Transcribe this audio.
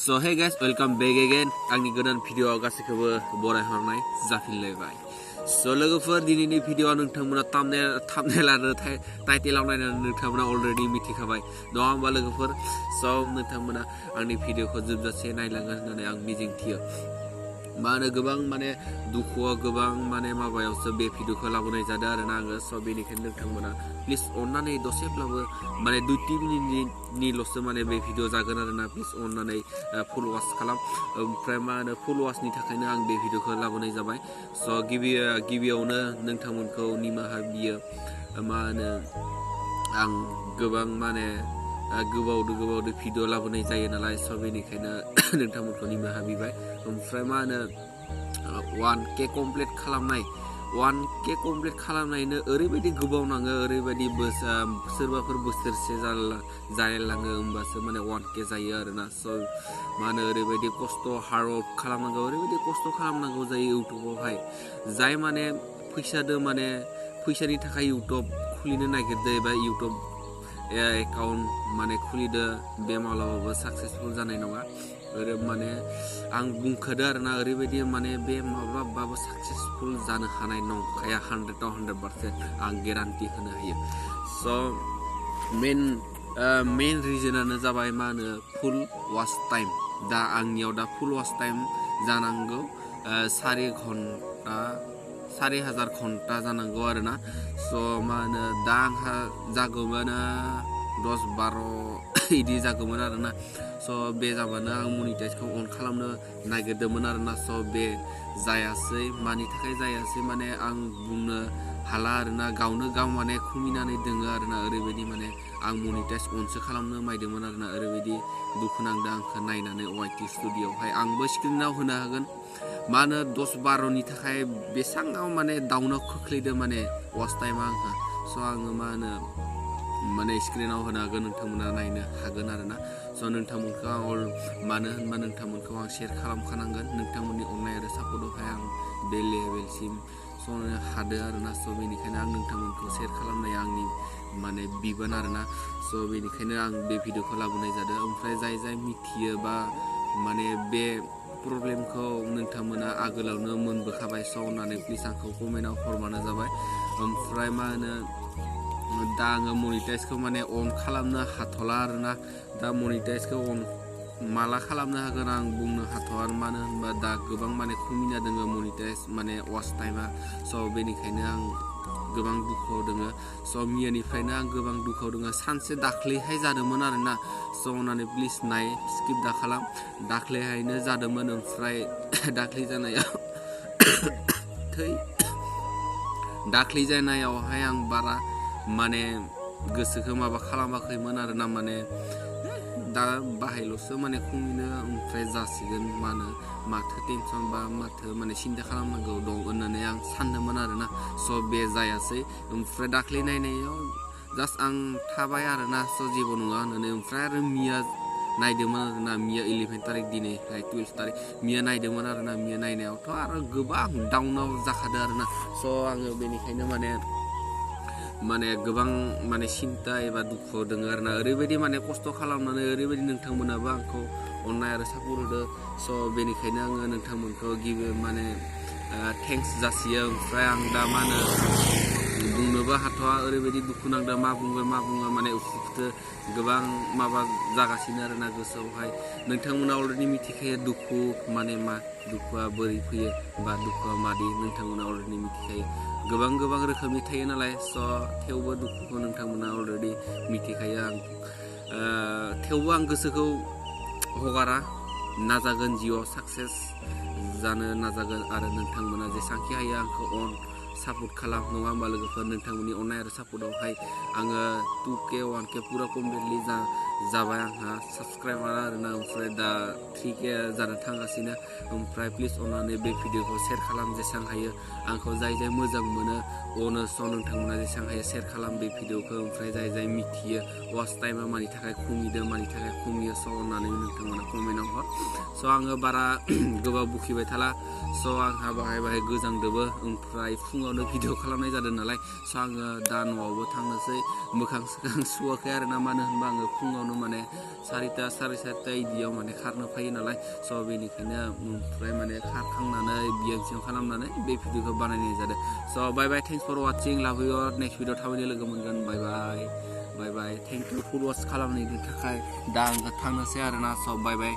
So hey guys, welcome back again. आंनि गोदान video गासैखौबो बरायहरनाय जाफिनलायबाय. So लोगोफोर दिनैनि भिडिअ नोंथांमोना थाम्बनेल आरो टाइटेलाव नायनानै नोंथांमोना अलरेडि मिथिखाबाय नङा होमबा लोगोफोर. So नोंथांमोना आंनि भिडिअखौ जोबजासे नायलांगोन होननानै आं मिजिंथियो. माने गोबां माने दुखुआ गोबां माने माबायावसो बे भिडिअखौ लाबोनाय जादों आरोना आङो. स बेनिखायनो नोंथांमोना प्लिज अननानै दसेब्लाबो माने 2 मिनिटनिल'सो माने बे भिडिअ जागोन आरोना. प्लिज अननानै फुल वाच खालाम. ओमफ्राय मा होनो फुल वाचनि थाखायनो आं बे भिडिअखौ लाबोनाय जाबाय. स गिबियावनो नोंथांमोनखौ निमाहा बियो. मा होनो आं गोबां माने गोबावदो भिडिअ लाबोनाय जायो नालाय. स बेनिखायनो नोंथांमोनखौ निमाहा बिबाय. ओमफ्राय मा होनो 1K कमप्लिट खालामनायनो ओरैबायदि गोबाव नाङो, ओरैबायदि सोरबाफोर बोसोरसे जालाङो होमबासो माने 1K जायो आरोना. स मा होनो ओरैबायदि खस्थ' हार्डवर्क खालामनांगौ, ओरैबायदि खस्थ' खालामनांगौ जायो इउटुबावहाय. जाय माने फैसानि थाखाय इउटुब खुलिनो नागिरदो एबा इउटुब एकाउन्ट माने खुलिदो, बे माब्लाबाबो साक्सेसफुल जानाय नङा. माने आं बुंखादो आरोना ओरैबायदि माने बे माब्लाबाबो साक्सेसफुल जानो हानाय नंखाया. 100आव 100% आं गेरान्टि होनो हायो. स मेन रिजनानो जाबाय मा होनो फुल वाच टाइम. दा आंनियाव दा फुल वाच टाइम जानांगौ 4,000 घन्टा जानांगौ आरोना. स मा होनो दा आंहा जागौमोन 10-12 इदि जागौमोन आरोना. स बे जाबानो आं मनिटाइजखौ अन खालामनो नागिरदोंमोन आरोना. स बे जायासै. मानि थाखाय जायासै माने आं बुंनो हाला आरोना. गावनो गाव माने खुमिनानै दोङो आरोना. ओरैबायदि माने आं मनिटाइज अनसो खालामनो मायदोंमोन आरोना. ओरैबायदि दुखु नांदों आंखौ नायनानै YT स्टुडिअ'आवहाय. आंबो स्क्रिनाव होनो हागोन. मा होनो 10-12नि थाखाय बेसाङाव माने डाउनाव खोख्लैदो माने वाच टाइमा आंहा. स आङो मा होनो माने स्क्रिनाव होनो हागोन, नोंथांमोना नायनो हागोन आरोना. स नोंथांमोनखौ आं मानो होनबा नोंथांमोनखौ आं शेयार खालामखानांगोन. नोंथांमोननि अननाय आरो सापर्टआवहाय आं बे लेभेलसिम संनो हादों आरोना. स बेनिखायनो आं नोंथांमोनखौ शेयार खालामनाया आंनि माने बिबान आरोना. स बेनिखायनो आं बे भिडिअखौ लाबोनाय जादों. ओमफ्राय जाय मिथियो बा माने बे प्रब्लेमखौ नोंथांमोना आगोलावनो मोनबोखाबाय स होननानै प्लिज आंखौ कमेन्टआव हरबानो जाबाय. ओमफ्राय मा होनो दा आङो मनिटाइजखौ माने अन खालामनो हाथ'ला आरोना. दा मनिटाइजखौ अन माला खालामनो हागोन आं बुंनो हाथ'आ. मानो होनबा दा गोबां माने खमिना दोङो मनिटाइज माने वाच टाइमा. स बेनिखायनो आं गोबां दुखुआव दोङो. स मियानिफ्रायनो आं गोबां दुखुआव दोङो. सानसे दाख्लैहाय जादोंमोन आरोना. स अननानै प्लिज स्किप दा खालाम. दाख्लैहायनो जादोंमोन. ओमफ्राय दाख्लै जानायावहाय आं बारा माने गोसोखौ माबा खालामाखैमोन आरोना. माने दा बाहायल'सो माने खुमिनो ओमफ्राय जासिगोन माथो टेनसन बा माथो माने सिन्था खालामनांगौ दं होननानै आं सानदोंमोन आरोना. स बे जायासै. ओमफ्राय दाख्लै नायनायाव जास्ट आं थाबाय आरोना. स जेबो नङा होननानै. ओमफ्राय आरो मिया नायदोंमोन आरोना. मिया 11 तारिख दिनैहाय 12 तारिख मिया नायदोंमोन आरोना. मिया नायनायावथ' आरो गोबां डाउनाव जाखादों आरोना. स आङो बेनिखायनो माने गोबां माने सिन्था एबा दुखुआव दोङो आरोना. ओरैबायदि माने खस्थ' खालामनानै ओरैबायदि नोंथांमोनाबो आंखौ अननाय आरो सापर्ट होदो. स बेनिखायनो आङो नोंथांमोनखौ माने थेंक्स जासियो. ओमफ्राय आं दा मा होनो बुंनोबो हाथ'आ. ओरैबायदि दुखु नांदों मा बुङो माने उसुखुथु गोबां माबा जागासिनो आरोना गोसोआवहाय. नोंथांमोना अलरेडि मिथिखायो दुखु माने मा, दुखुआ बोरै फैयो बा दुखुआ मादि नोंथांमोना अलरेडि मिथिखायो. गोबां रोखोमनि थायो नालाय. स थेवबो दुखुखौ नोंथांमोना अलरेडि मिथिखायो. थेवबो आं गोसोखौ हगारा. नाजागोन, जिउआव साक्सेस जानो नाजागोन. आरो नोंथांमोना जेसांखि हायो आंखौ सापर्ट खालाम नङा होमबा लोगोफोर. नोंथांमोननि अननाय आरो सापर्टआवहाय आङो 2K 1K पुरा कमप्लिटलि जाबाय आंहा साबसक्राइबारा आरोना. ओमफ्राय दा 3K जानो थांगासिनो. ओमफ्राय प्लिज अननानै बे भिडिअखौ शेयार खालाम जेसां हायो. आंखौ जाय मोजां मोनो अनो स नोंथांमोना जेसां हायो शेयार खालाम बे भिडिअखौ. ओमफ्राय जाय मिथियो वाच टाइमा मानि थाखाय खमियो स अननानै नोंथांमोना कमेन्टआव हर. स आङो बारा गोबाव बुखिबाय थाला. स आंहा बाहाय गोजांदोबो. ओमफ्राय फुङाव फुङावनो भिडिअ खालामनाय जादों नालाय स' आङो दा न'आवबो थांनोसै मोखां सोखां सुवाखै आरो ना मानो होनबा आङो फुङावनो माने 4ता 4:30 इदियाव माने खारनो फैयो नालाय स' बेनिखायनो ओमफ्राय माने खारखांनानै बियाम खालामनानै बे भिडिअखौ बानायनाय जादों स' बाय बाय थेंक्स फर वाचिं लाभ इउ नेक्स्ट भिडिअ थाबैनो लोगो मोनगोन बाय बाय थेंक इउ फर वाच खालामनायनि थाखाय दा आङो थांनोसै आरो ना स' बाय बाय